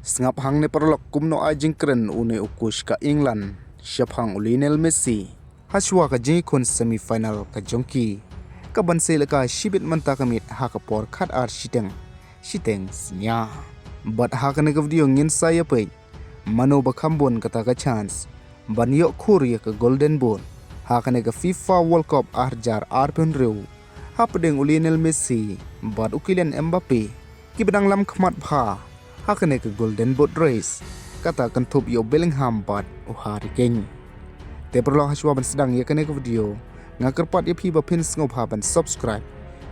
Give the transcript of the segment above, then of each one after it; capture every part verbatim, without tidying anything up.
Sngap hangne paralok kumno ai jingkren une u coach ka England shaphang u Lionel Messi hashwa ka jingïakhun semi-final ka jong ki, kaban sa ïalehkai shibit mynta ka miet ha ka por khatar shiteng shiteng synñia. Bad ha kane ka video ngin sa ïa peit mano ba kham bun kata ka chance ban ïoh khur ïa ka Golden Boot ha kane ka FIFA World Cup arhajar arphew hynriew, hapdeng u Lionel Messi bad u Kylian Mbappe, kiba dang lam khmat bha ha kane ka Golden Boot race, kata kynthup ïa u Bellingham bad u Harry Kane. Te paralok, hashwa ban sdang ïa kane ka video, nga kyrpad ïa phi ba phin sngewbha ban subscribe,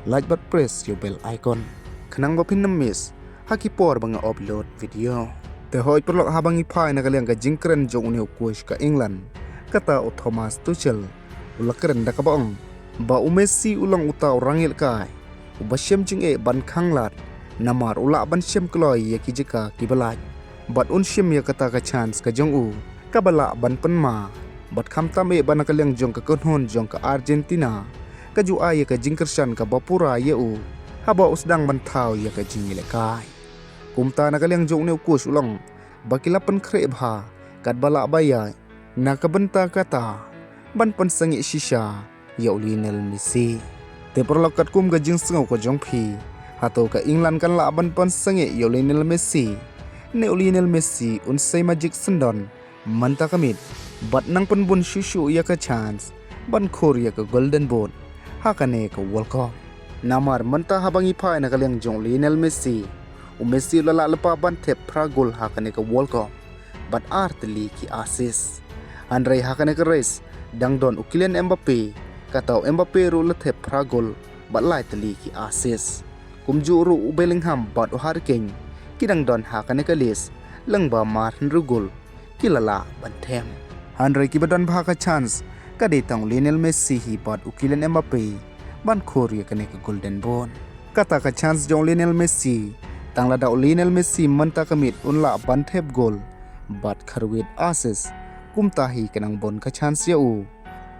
like bad press ïa u bell icon, khnang ba phin ym miss ha ki por ba nga upload video. Te hooid paralok, haba ngi phai na ka liang ka jingkren jong une u coach ka England, kata u Thomas Tuchel, u la kren da kaba ong ba u Messi u long uta u rangïalehkai uba shem jingeh ban khanglad, namar u lah ban shem kloi ïa ki jaka kiba lait, bad un shim ïa kata ka chance ka jong u kaba lah ban pynma. Bad khamtam eh ba na ka liang jong ka kynhun jong ka Argentina ka ju ai ïa ka jingkyrshan kaba pura ïa u haba u sdang ban thaw ïa ka jingïalehkai. Kumta na ka liang jong une u coach u la ong ba ki la pynkhreh bha katba lah ba ïaid, na ka bynta kata ban pynsangeh shisha ïa u Lionel Messi. Te paralok, katkum ka jingsngew ka jong phi, hato ka England kan lah ban pynsangeh ïa u Lionel Messi, ne u Lionel Messi un sei magic syndon mynta ka miet bad nang pynbun shuh shuh ïa ka chance ban khur ïa ka Golden Boot ha kane ka World Cup? Namar mynta haba ngi phai na ka liang jong u Lionel Messi, u Messi u la lah lypa ban thep phra gol ha kane ka World Cup bad ar tylli ki assist. Hynrei ha kane ka race dang don u Kylian Mbappe, kata u Mbappe ruh la thep phra gol bad lai tylli ki assist. Kumjuh ruh u Bellingham bad u Harry Kane ki dang don ha kane ka list lyngba mar hynriew gol ki la lah ban thep. Hynrei kiba don bha ka chance ka dei tang u Lionel Messi hi bad u Kylian Mbappe ban khur ïa kane ka Golden Boot. Kata ka chance jong u Lionel Messi, tang lada u Lionel Messi mynta ka miet un lah ban thep gol bad kharwit assist, kumta hi ka nang bun ka chance ïa u.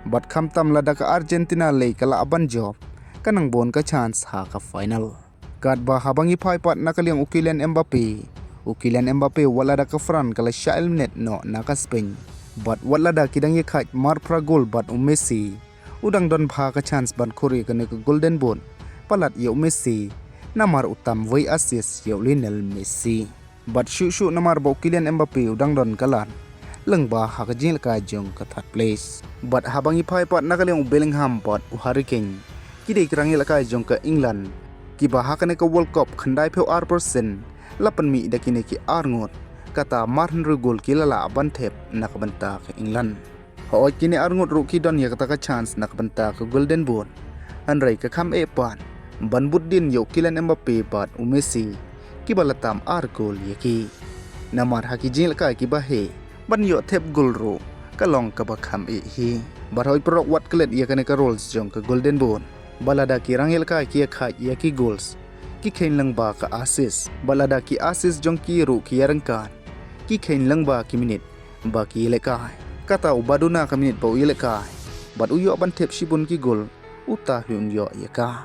Bad khamtam lada ka Argentina lei ka lah ban jop, ka nang bun ka chance ha ka final. Katba haba ngi phai pat na ka liang u Kylian Mbappe, u Kylian Mbappe wat lada ka France ka la shah eliminate noh na ka Spain, bad wat lada ki dang ïakhaid mar phra gol bad u Messi, u dang don bha ka chance ban khur ïa kane ka Golden Boot palat ïa u Messi, namar u tam wei assist ïa u Lionel Messi. Bad shuh shuh namar ba u Kylian Mbappe u dang don ka lad lyngba ha ka jingïalehkai jong ka third place. Bad haba ngi phai pat na ka liang u Bellingham bad u Harry Kane, ki dei ki rangïalehkai jong ka England kiba ha kane ka World Cup khyndaiphew ar percent la pynmih da kine ki arngut, kata mar hynriew gol ki la lah ban thep na ka bynta ka England. Hooid, kine arngut ruh ki don ïa kata ka chance na ka bynta ka Golden Boot. Hynrei ka kham eh pat ban bud dien ïa u Kylian Mbappe bad u Messi, kiba la tam ar gol ïa ki. Namar ha ki jingïalehkai kiba heh, ban ïoh thep gol ruh ka long kaba kham eh hi. Bad hooid paralok, wat klet ïa kane ka rules jong ka Golden Boot, ba lada ki rangïalehkai ki ïakhaid ïa ki goals, ki kheiñ lyngba ka assist. Ba lada ki assist jong ki ruh ki ïaryngkat, ki kheiñ lyngba ki minit ba ki ïalehkai. Kata uba duna ka minit ba u ïalehkai bad u ïoh ban thep shibun ki gol, uta hi un ïoh ïa ka.